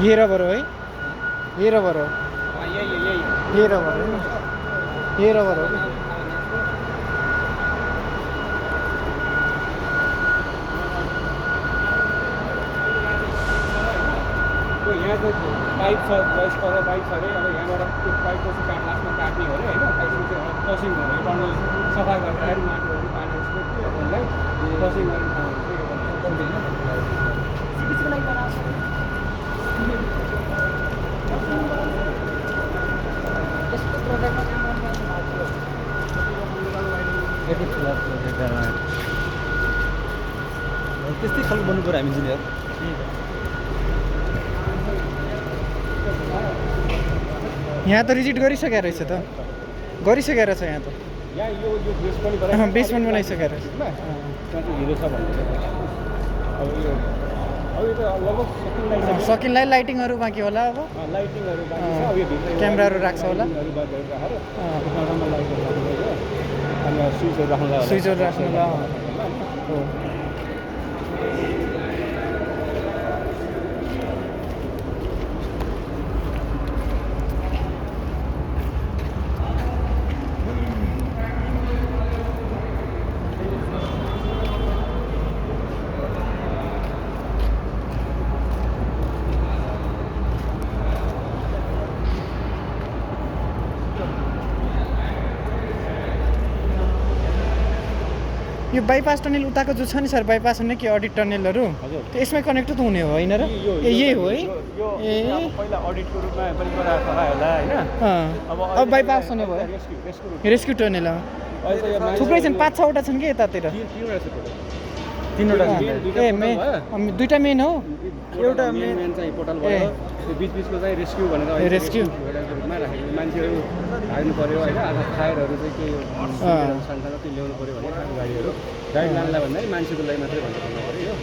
ये रबर हो है ये रबर हो ये रबर हो ये रबर हो यहाँ त पाइप छ बस पर पाइप छ अरे अब यहाँबाट त्यो पाइपको चाहिँ लास्टमा काट्ने हो अरे होइन त्यसपछि क्रसिङ गरेर टनल सफा गरेर माटोहरू पानी त्यसलाई क्रसिङ गरेर त्यस्तै खालको बन्नु पऱ्यो हामी इन्जिनियर यहाँ त रिजिट गरिसकेको रहेछ त गरिसकेको रहेछ यहाँ त यहाँ यो बेस पनि बेस पनि बनाइसकेको रहेछ त्यहाँ चाहिँ हिरो छ भन्ने अब यो त लगभग सकिनलाई लाइटिङहरू बाँकी होला अब लाइटिङहरू बाँकी छ अब यो भित्र क्यामेराहरू राख्छ होला अनि स्विचहरू राख्नुलाई स्विचहरू राख्नुलाई हो यो बाइपास टनल उताको जो छ नि सर बाइपास हुने कि अडिट टनलहरू त्यो यसमै कनेक्ट त हुने हो होइन र ए यही हो है ए पहिला अडिटको रूपमा पनि बनाएको होला होइन अब बाइपास हुने भयो रेस्क्यु टनल थुप्रै छन् 5-6वटा छन् कि यतातिर तीनवटा ए दुईटा मेन हो एउटा मेन चाहिँ पोर्टल भयो त्यो बिचबिचको चाहिँ रेस्क्यु भनेर रेस्क्यु रूपमा राखेको मान्छेहरू हाल्नु पऱ्यो होइन आज फायरहरू चाहिँ के सानसानो त्यो ल्याउनु पऱ्यो भने गाडीहरू गाडी लानलाई भन्दा मान्छेको लागि मात्रै भन्नु पऱ्यो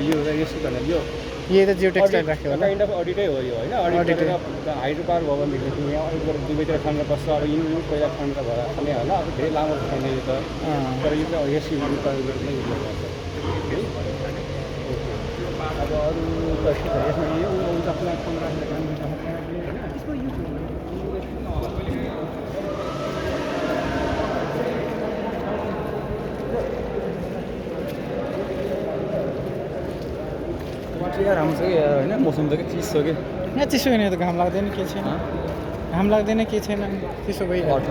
यो रेस्क्यु भनेर यो ये त जियो टेक्सटाइल राख्यो होला काइन्ड अफ अडिटै हो यो होइन अडिट हाइड्रो पावर भयो भनेदेखि यहाँ अडिट गरेर दुवैतिर खनेर बस्छ अब यिनीहरू पहिला खनेर भएर खने होला अब धेरै लामो छैन यो त तर यो चाहिँ रेस्क्यु नै युज गर्छ अब अरू त के छ यसमा यो उल्टा प्लेटफर्म राखेर काम गर्छ त्यसको युज यार राम्रो छ कि यार होइन मौसम त के चिसो छ कि यहाँ चिसो होइन त घाम लाग्दैन के छैन घाम लाग्दैन के छैन चिसो भइहाल्छ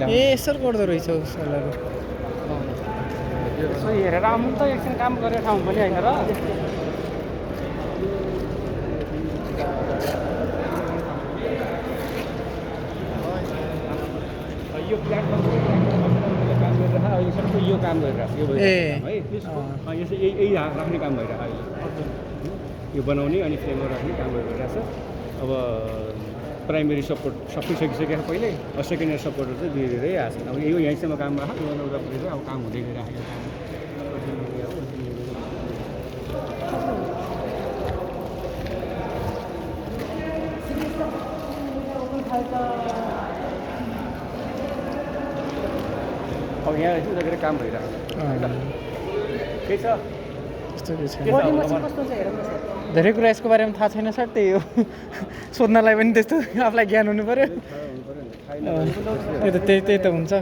ए यसरी गर्दो रहेछ सोलरहरू यसो हेरेर आउनु त एकछिन काम गरेर ठाउँ पनि होइन र यो प्लेटफर्म काम गरिरहेको अहिले सबै यो काम गरिरहेको यो है त्यसको यही राख्ने काम भइरहेको अहिले यो बनाउने अनि फ्रेमहरू राख्ने काम गरिरहेको छ अब प्राइमेरी सपोर्ट सबै सकिसकेको पहिले सेकेन्डरी सपोर्टहरू चाहिँ धीरे धीरै आएको छ अब यो यहीँसम्म काम राख्यो उता पुगेर अब काम हुँदै गइरहेको अब यहाँ उता काम भइरहेको के छ धेरै कुरा यसको बारेमा थाहा छैन सर त्यही हो सोध्नलाई पनि त्यस्तो आफूलाई ज्ञान हुनु पऱ्यो त्यही त हुन्छ